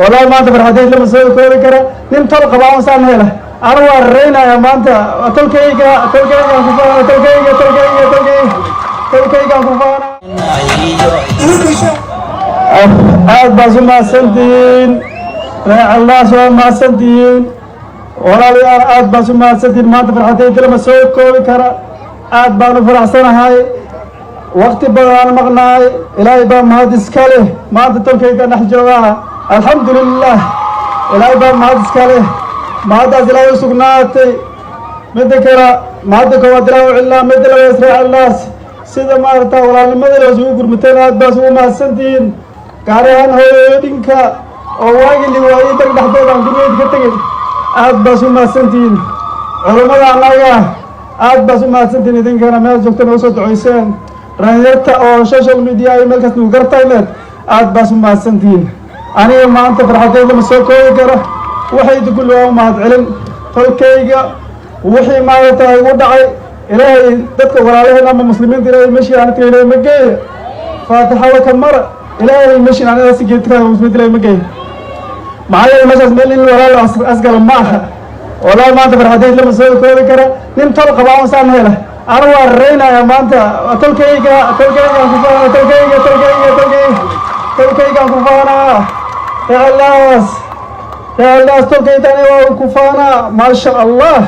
Wallahi maanta farxadeyd lama soo koobi kara. Nin tol qabaa saan hela anu waa rareynaya maanta. Tolkayga, tolkaygaan ku faana, tolkayga, tolkayga, tolkayga, tolkaygaan ku faana. Aad baad u mahadsantihiin, reer Ceellaas, waa mahadsantihiin walaalayaal, aad baad u mahadsantihiin. Maanta farxadeyda lama soo koobi kara, aad baan u faraxsanahay. Waqti badan aan maqnaay, Ilaahay baa mahad iska leh. Maanta tolkayga dhex joogaa, alxamdulilah, Ilaahay baa mahad iska leh. Mahaddaas Ilaahay u sugnaatay. Midda kale, mahadda koowaad Ilaah u celnaa, midda labaad reer Ceellaas sida maaragta walaalnimada la isugu gurmateen, aad baas ugu mahadsantihiin, gaar ahaan hooyooyinka oo waagii li waayey dag dhexdooda aan gurigeed ka tegay, aad baas u mahadsantihiin. Culummada annaga, aad baas u mahadsantihiin, idinkana meel joogta noo soo ducoyseen. Dhalinyarta oo social media iyo meel kasta nagu gartayneed, aad baas u mahadsantihiin. Aniga maanta farxadeyd lama soo koobi kara. Waxayda kulli waa u mahad celin tolkayga. Wixii maaragta igu dhacay, Ilaahay dadka walaalaheen ama Muslimiinta, Ilaahay meshii aan tagay Ilaahay ma geeya. Faatixada ka mara. Ilaahay meshin aniga si geedka Muslimiinta Ilaahay ma geeya. Maxaa yeelay meeshaas meel in walaal asgala ma aha. Wallahi maanta farxadeyd lama soo koobi kara. Nin tol qabaa saan hela anu waa rareynaya maanta. Tolkayga, tolkaygaan ku faana, tolkayga, tolkayga, tolkayga, tolkaygaan ku faanaa. Reer Ceellaas, reer Ceellaas, tolkaydani waa ku faanaa. Maasha Allah,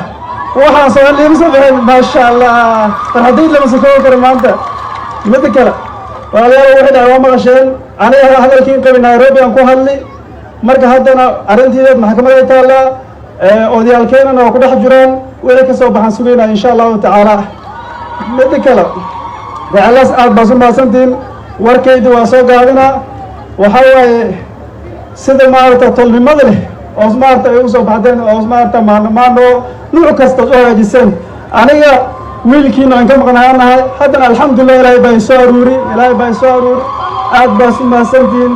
waxaan soo liima soo bixin. Maasha Allah, farxadeyd lama soo koobi karo maanta. Midda kale, walaalayaal, wixii dhacay waa maqasheen. Aniga hadalkiin qabi Nairobi aan ku hadli. Marka haddana arrintiideed maxkamad ay taallaa, odayaalkeenana waa ku dhex jiraan. Wixii ka soo baxaan sugaynaa, insha Allahu tacaala. Midda kale, reer Ceellaas, aad baas u mahadsantihiin. Warkaydi waa soo gaabinaa. Waxaa waaye sida maaragta tolnimada leh oo maaragta ay usoo baxdeen oo maaragta maano nuuc kasta u hagaajiseen. Aniga wiilkiina aan ka maqnaan nahay, haddana alxamdulilah, Ilaahay baa isoo aruuri, Ilaahay baa isoo aruuri. Aad baas u mahadsantihiin.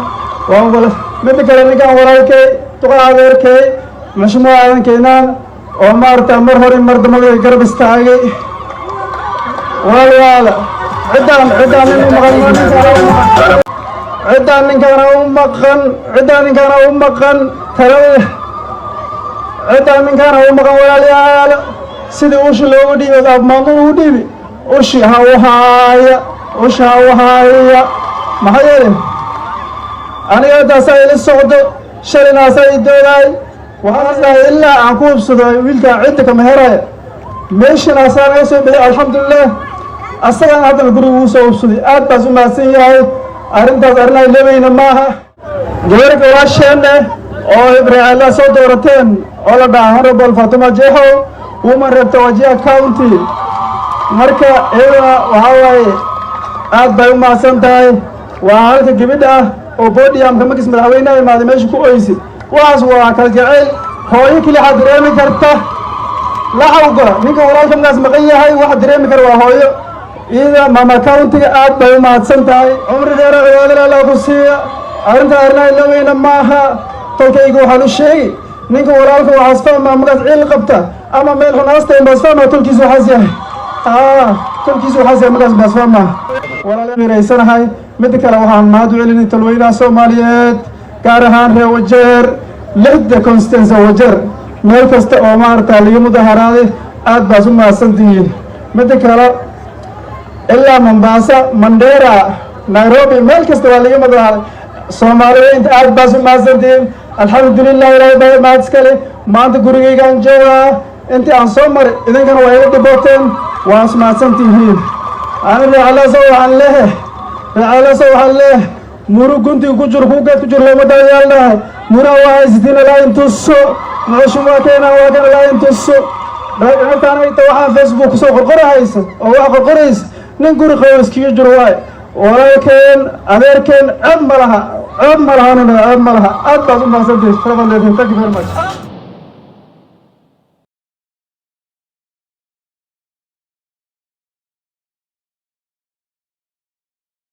Waan wala midda kale, ninkaan walaalkay, duqa adeerkay, Maxshumo Aadan Keenaan, oo maaragta mar hore mar dambaba garab istaagay. Walaalayaal, ciddaan nin u maqan, ciddaan ninkaana u maqan, ciddaan ninkaana u maqan talada, ciddaan ninkaana u maqan. Walaalayaal, sidii ushi loogu dhiibi, abmaamo ugu dhiibi, ushi ha u haaya, ushi ha u haaya. Maxaa yeelay aniga intaasaa ila socdo, shalinaasaa i doodaay. Waxaan dhahay ilaa aan ku hubsado wiilkaan cidda kama heraya. Meeshan asaa naga soo bixi, alxamdulilah. Asagaan haddana guriga ugu soo hubsaday. Aad baas u mahadsan yahay. Arrintaas arrin ay lebayna maaha. Gabarka walaasheenne oo reer Ceellaas soo doorateen oo la dhaha Honorable Fatuma Jeexo, woman rep Wajir County, marka iyaduna waxaa waaye aad bay u mahadsan tahay. Waa halka gabadha ah oo podiumka markiis madaxweynaha imaaday meesha ku oysi. Waxaas waa kala jacayl hooyo keli waxaa dareemi karta laxawga ninka walaalka markaas maqan yahay. Waxa dareemi kara waa hooyo. Iyada mama countyga aad bay u mahadsan tahay. Cumri dheera, cibaadada Allah ku siiya. Arrinta arrin ay laweyna maaha. Tolkayga waxaan u sheegi, ninka walaalka waxaas fahmaa markaas ciil qabta ama meel xun aastayn baas fahmaa tolkiisa waxaas yahay, tolkiisa waxaas yahay markaas baas fahmaa. Walaalairaysanahay. Midda kale, waxaan mahad u celinay tolweynaha Soomaaliyeed, gaar ahaan reer Wajeer, lixda constituency Wajeer, meel kasta oo maaragta laga mudaharaaday, aad baas u mahadsantihiin. Midda kale, ilaa Mombasa, Mandera, Nairobi, meel kasta waa laga mudaharaaday. Soomaaliyeed, aad baas u mahadsantihiin. Alxamdulilah, Ilaahay baa mahad iskale. Maanta gurigaygaan joogaa. Intii aan soo maray idinkana waa ila dhibooteen, waa is mahadsantihiin. Ani reer Ceellaasa waxaan lehe, reer Ceellaasa waxaan leeh, muru guntiga ku jiro kugeed ku jiro looma dayaalnahay. Muraha waa haysatiin, ilaa intuso noloshu waa keena, waa kan ilaa intuso intaanayta. Waxaan Facebook kusoo qorqorahaysa oo wax qorqoraysa, nin guri qabo iskaga jiro waay. Walaalkeen, adeerkeen, ceeb ma laha, ceeb ma laha, ceeb ma laha. Aad baad u mahadsantihiin. Thank you very much.